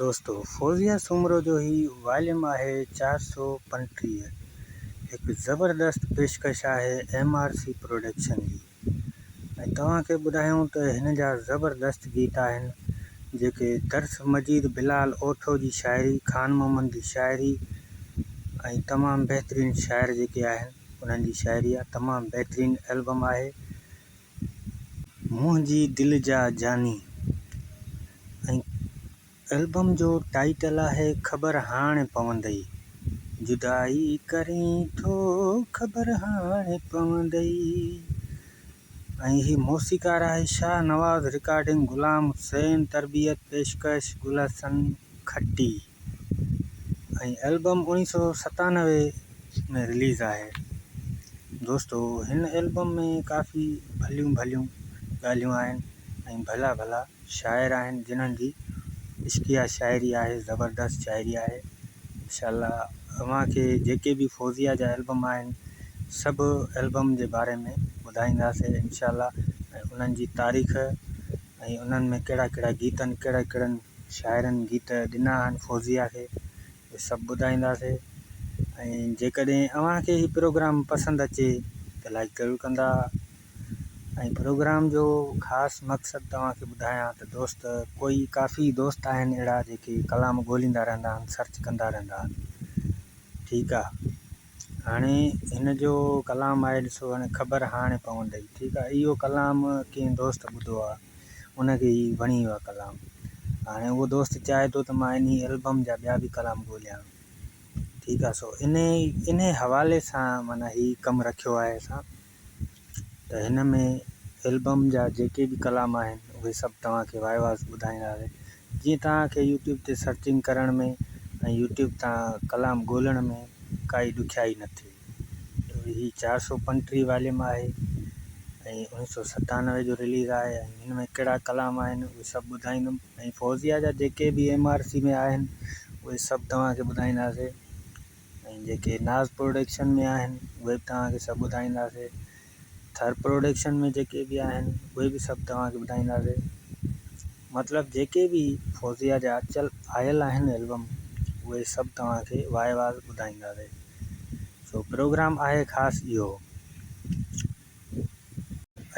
دوستو فوزيه سومرو جو هي واليم آهي 435 هڪ زبردست پيشڪش آهي ايم آر سي پروڊڪشن جي ۽ توهان کي ٻڌايون ته هن جا زبردست گيت آهن جيڪي درس مجيد بلال اوٺو جي شاعري خان محمد جي شاعري ۽ تمام بهترين شاعر جيڪي آهن انهن جي شاعري آهي تمام بهترين البم آهي منهنجي دل جا جاني ۽ البم جو ٽائيٽل آهي خبر هاڻ پوندئي جدائي ڪرين ٿو خبر هاڻ پوندئي ۽ هي موسيقار آهي شاهه نواز رڪارڊنگ غلام حسين تربيت پيشڪش گل حسن کٽي. ۽ البم اوڻيھ سو ستانوي ۾ رليز آهي دوستو هن البم ۾ ڪافي ڀليون ڀليون ڳالهيون آهن ۽ ڀلا ڀلا شاعر آهن جنھن جي عشقيه شاعري آهي زبردست شاعري آهي انشاء الله اوهان کي جيڪي به فوزيه جا البم آهن سڀ البم جي باري ۾ ٻڌائينداسي انشاء الله ۽ انهن جي تاريخ ۽ انهن ۾ ڪهڙا ڪهڙا گيت آهن ڪهڙا ڪهڙن شاعرن گيت ڏنا آهن فوزيه کي اهي سڀ ٻڌائينداسي ۽ جيڪڏهن اوهان کي هي پروگرام پسند اچي ته لائڪ ضرور ڪندا ۽ پروگرام جو خاص مقصد توهان کي ٻڌايان ته دوست ڪوئي ڪافي دوست آهن اهڙا جيڪي ڪلام ڳوليندا رهندا آهن سرچ ڪندا رهندا آهن ٺيڪ آ هاڻي هن جو ڪلام آهي ڏسو هاڻي خبر هاڻي پوندئي ٺيڪ آ اهو ڪلام ڪنهن دوست ٻڌو آ ان کي هي وڻي ويو آ ڪلام هاڻي اهو دوست چاهي ٿو ته مان انهي البم جا ٻيا به ڪلام ڳوليان ٺيڪ آ سو انهي انهي حوالي سان معنيٰ هي ڪم رکيو آهي اسان ته هن ۾ البم جا جيڪي به ڪلام آهن اهي سڀ توهان کي وائي واز ٻڌائينداسين جيئن توهان کي يوٽيوب تي سرچنگ ڪرڻ ۾ ۽ يوٽيوب تان ڪلام ڳولڻ ۾ ڪائي ڏکيائي نه ٿئي. هي 435 واليم آهي ۽ 1997 جو رليز آهي ۽ هن ۾ ڪهڙا ڪلام آهن اهي سڀ ٻڌائيندم ۽ فوزيه جا جيڪي به ايم آر سي ۾ آهن اهي سڀ توهان کي ٻڌائينداسين ۽ جيڪي ناز پروڊڪشن ۾ آهن اهي به توهان کي سڀ ٻڌائينداسين ٿر پروڊڪشن ۾ جيڪي به آهن اهي به سڀ توهان کي ٻڌائينداسين مطلب جيڪي به فوزيه جا اچل آيل آهن البم اهي سڀ توهان کي وائي واز ٻڌائينداسين سو پروگرام آهي خاص اهو.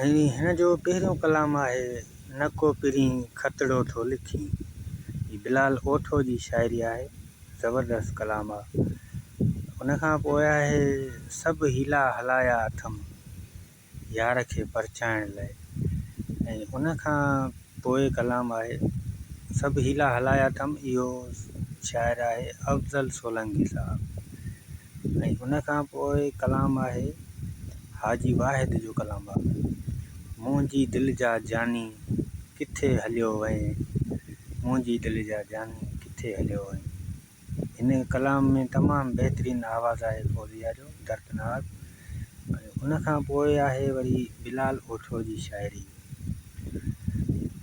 ۽ هن جو پهريون ڪلام آهي نه ڪو پرين خطڙو ٿو لکين. هي بلال اوٺو جي شاعري آهي زبردست ڪلام آ. ان کان پوء آهي سڀ حيلا هلايا اٿم يار کي پرچائڻ لئه ۽ ان کان پوء ڪلام آهي سڀ حيلا هلايا اٿم اهو شاعر آهي افضل سولنگي صاحب ۽ ان کان پوء ڪلام آهي حاجي واحد جو ڪلام آ منهنجي دل جا جاني ڪٿي هليو وئين منهنجي دل جا جاني ڪٿي هليو وئين هن ڪلام ۾ تمام بهترين آواز آهي فوزيه جو دردناڪ ۽ ان کان پوء آهي وري بلال اوٺو جي شاعري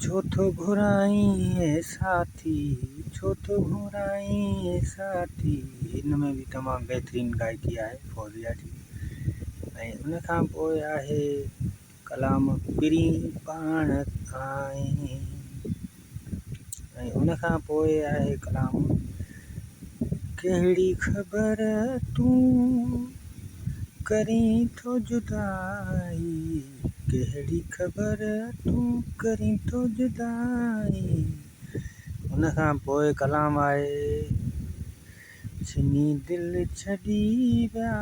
ڇو ٿو گهرائين اي ساٿي ڇو ٿو گهرائين اي ساٿي هن ۾ به تمام بهترين گائڪي آهي فوزيه جي ۽ ان کان پوء آهي ڪلام پرين پاڻ آئين ۽ ان کان پوء آهي ڪلام ڪهڙي خبر تون ڪرين ٿو جدائي ڪهڙي خبر تون ڪرين ٿو جدائي ان کان پوء ڪلام آهي ڇني دل ڇڏي ويا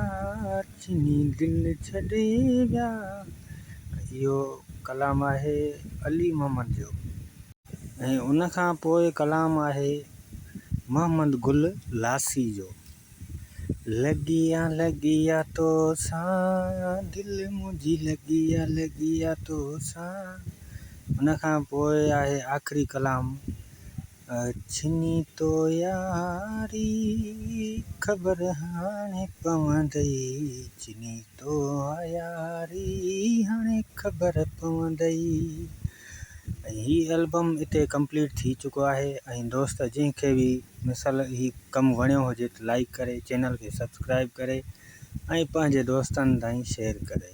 ڇني دل ڇڏي ويا اهو ڪلام آهي علي محمد جو. ۽ ان کان پوء ڪلام آهي محمد گل لاسي جو. لڳي آ لڳي آ توسان دل منهنجي لڳي آ لڳي آ توسان ان کان پوء آهي آخري ڪلام ڇني تو ياري خبر هاڻي پوندئي ڇني تو ياري هاڻي خبر پوندئي ۽ هي البم اتي ڪمپليٽ ٿي چڪو آهي ۽ دوست جنهن کي به مثال هي ڪم وڻيو هجي ته لائيڪ ڪري چينل کي سبسڪرائب ڪري ۽ پنهنجي دوستن تائين شيئر ڪري.